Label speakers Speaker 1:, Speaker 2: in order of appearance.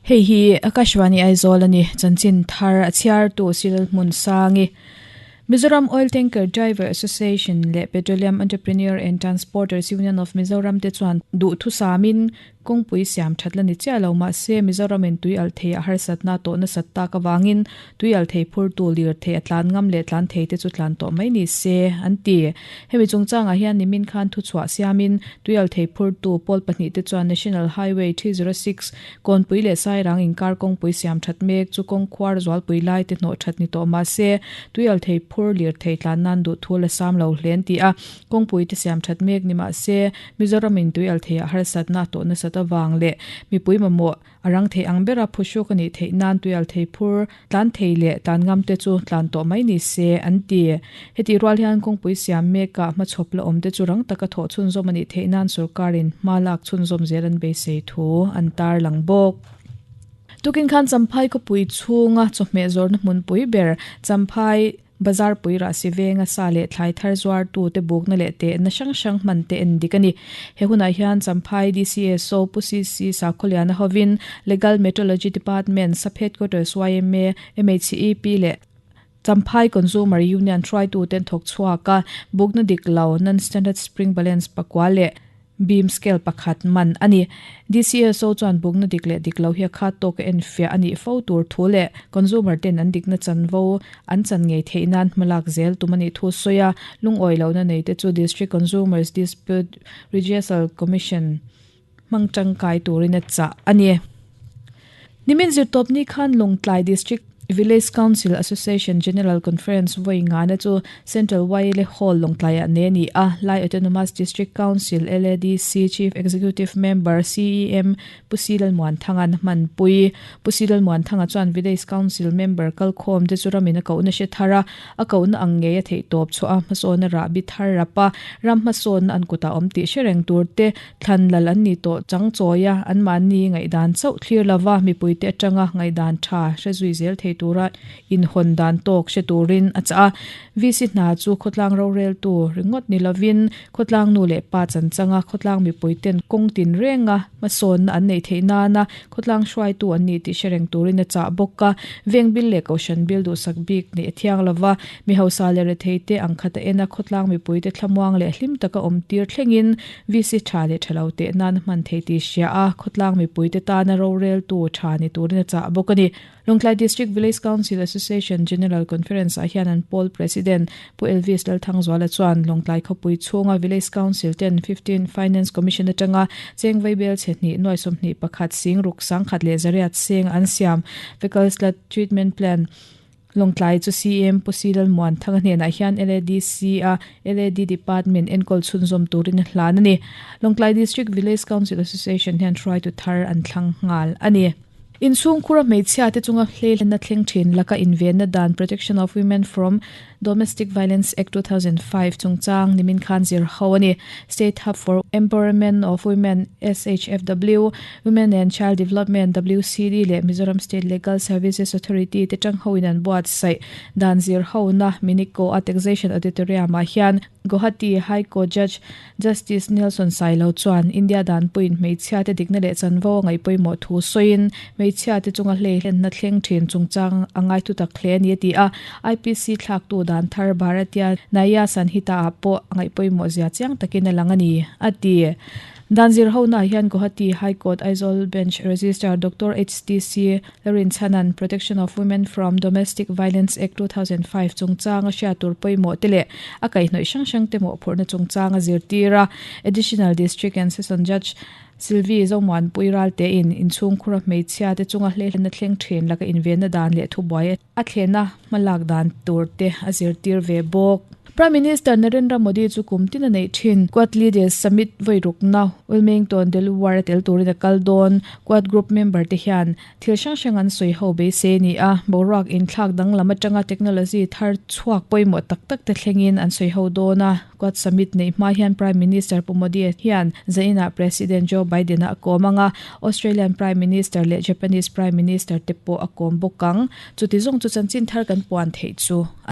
Speaker 1: Hei hi Akashvani Aizawl a ni, chanchin thar a chhiartu Cyril Hmunsangi. Mizoram Oil Tanker Driver Association leh Petroleum Entrepreneur and Transporters Union of Mizoram te chuan duhthusamin kawngpui siam that la ni chiah lo mahse Mizoramin tui alh thei a harsatna tawh nasat tak avangin tui alh thei phurtu lirthei a tlan ngam leh tlan thei te chu tlan tawh mai ni se an ti. Hemi chungchangah hian nimin khan thuchhuah siamin tui alh thei phurtu pawl pahnihte chuan National Highway 306 Kawnpui leh Sairang inkar kawngpui siam that mek chu kawng khuar zualpui lai te hnawh that ni tawh mah se, tuialthei phur lirthei tlan nan duh thu la sam lo hle an ti a. Kawngpui te siam that mek ni mah se, Mizoramin tuialtheiah harsatna tawh nasat avang leh mipui mamawh a rang thei ang bera phuhruk a nih theih nan tuialthei phur tlan thei leh tlan ngam te chu tlan tawh mai ni se an ti. Hetih rual hian kawngpui siam mekah hmachhawp la awm te chu rang taka thawh chhunzawm a nih theih nan sorkarin hma lak chhunzawm zel an beisei thu an tarlang bawk. Tukin khan Champhai khawpui chhunga chawhmeh zawrhna hmunpui ber Champhai Bazar pui rahsi venga sa leh thlai thar zuartu te bukna leh tehna hrang hrang hman te en dik a ni. He hunah hian Champhai DCSO Pu CC Sakhawliana hovin Legal Metrology Department, Sub Headquarters yma, MHEP leh Champhai Consumer Union hruaituten an thawk chhuak a, bukna dik lo, non-standard spring balance pakua leh Beam scale pakhat man a ni. DCSO chuan bukna dik leh dik lo hi a khat tawk a enfiah a nih fo tur thu leh consumer ten an dikna chanvo an chan ngei theih nan hmalak zel tum a nih thu sawi a, lungawi lohna nei te chu District Consumers Dispute Redressal Commission hmang tangkai turin a chah a ni. Nimin zirtawpni khan Lawngtlai District Village Council Association General Conference vawi ngana chu Central YLA Hall Lawngtlaiah nei a ni a, Lai Autonomous District Council, LADC, Chief Executive Member, CEM, Pu Si Lalmuanthanga hmanpui. Pu Si Lalmuanthanga chuan Village Council member kalkhawm te chu ramin a kohna hre thar a, a kohna ang ngei a theihtawp chhuah a, hmasawnna rahbi thar rap a, ram hmasawnna an kutah awm tih hre reng tur te Thlan lal an ni tawh chang chawi a, anmahni ngaihdan chauh thlir lova mipuite atanga ngaihdan tha hre zui zel thei tura inhawn dan tawk hre turin a chah a. VC hna chu khawtlang roreltu ringawt ni lovin khawtlang nu leh pa chanchanga khawtlang mipuiten kawng tin renga hmasawnna an neih theih nana khawtlang hruaitu an ni tih hre reng turin a chah bawk a. Veng bil leh kohhran bil duhsak bik neih a thiang lova, mi hausa leh retheite ang khata ena khawtlang mipuite thlamuang leh hlim taka awm tir thlengin VC tha leh tha lo teh nan a hman thei tih hria a, khawtlang mipuite tana roreltu tha ni turin a chah bawk a ni. Lawngtlai District Village Council Association General Conference ah hian an pawl President Pu Elvis Lalthangzuala chuan Lawngtlai khawpui chhunga Village Council ten 15 Finance Commission atanga cheng vaibel chhe hnih nuai 21 sing ruk sangkhat leh zariat seng an siam Fecal Sludge Treatment Plant Lawngtlai chu CM Pu Si Lalmuanthanga hnenah hian LADC a LAD Department enkawl chhunzawm turin a hlan a ni. Lawngtlai District Village Council Association hian hruaitu thar an thlang nghal a ni. Inchhungkhura hmeichhia te chunga hleihlenna thleng thin laka invenna dan Protection of Women from Domestic Violence Act 2005 chungchang nimin khan zir ho a ni. State Hub for Empowerment of Women, SHFW, Women and Child Development, WCD, leh Mizoram State Legal Services Authority te tang hoin an buatsaih dan zir hona Minico a Taxation Auditorium ah hian Guwahati High Court Judge Justice Nelson Sailo chuan India danpuiin hmeichhia te dikna leh chanvo a ngaih pawimawh thu sawiin hmeichhia te chunga hleihlenna thleng thin chungchang a ngai thutak hle a ni a ti a. IPC thlaktu dan thar Bharatiya Nyaya Sanhita ah pawh a ngaih pawimawh zia chiang takin a lang a ni a ti. Dan zir hona hian Guwahati High Court Aizawl Bench Registrar Doctor HTC Larinchhanan Protection of Women from Domestic Violence Act 2005 chungchang a hriat tur pawimawh te leh a kaihhnawih hrang hrang te mawhphurhna chungchang a zirtir a. Additional District and Session Judge Sylvie Zomuanpui Raltein inchhungkhura hmeichhia te chunga hleihlenna thleng thin laka invenna dan leh thubuai a thlena hmalak dan tur te a zirtir ve bawk. Prime Minister Narendra Modi chu kum tin a neih thin. Quad Leaders Summit vawirukna Wilmington, Delaware a tel turin a kal dawn. Quad Group member te hian thil hrang hrang an sawi ho beisei a ni a, boruak inthlak danglam atanga technology thar chhuak pawimawh tak tak te thlengin an sawi ho dawn a. Quad Summit neih hma hian Prime Minister Pu Modi hian zainah President Joe Biden-a a kawm ang a, Australian Prime Minister leh Japanese Prime Minister te pawh a kawm bawk ang. Chuti zawng chu chanchin thar kan puan theih chu.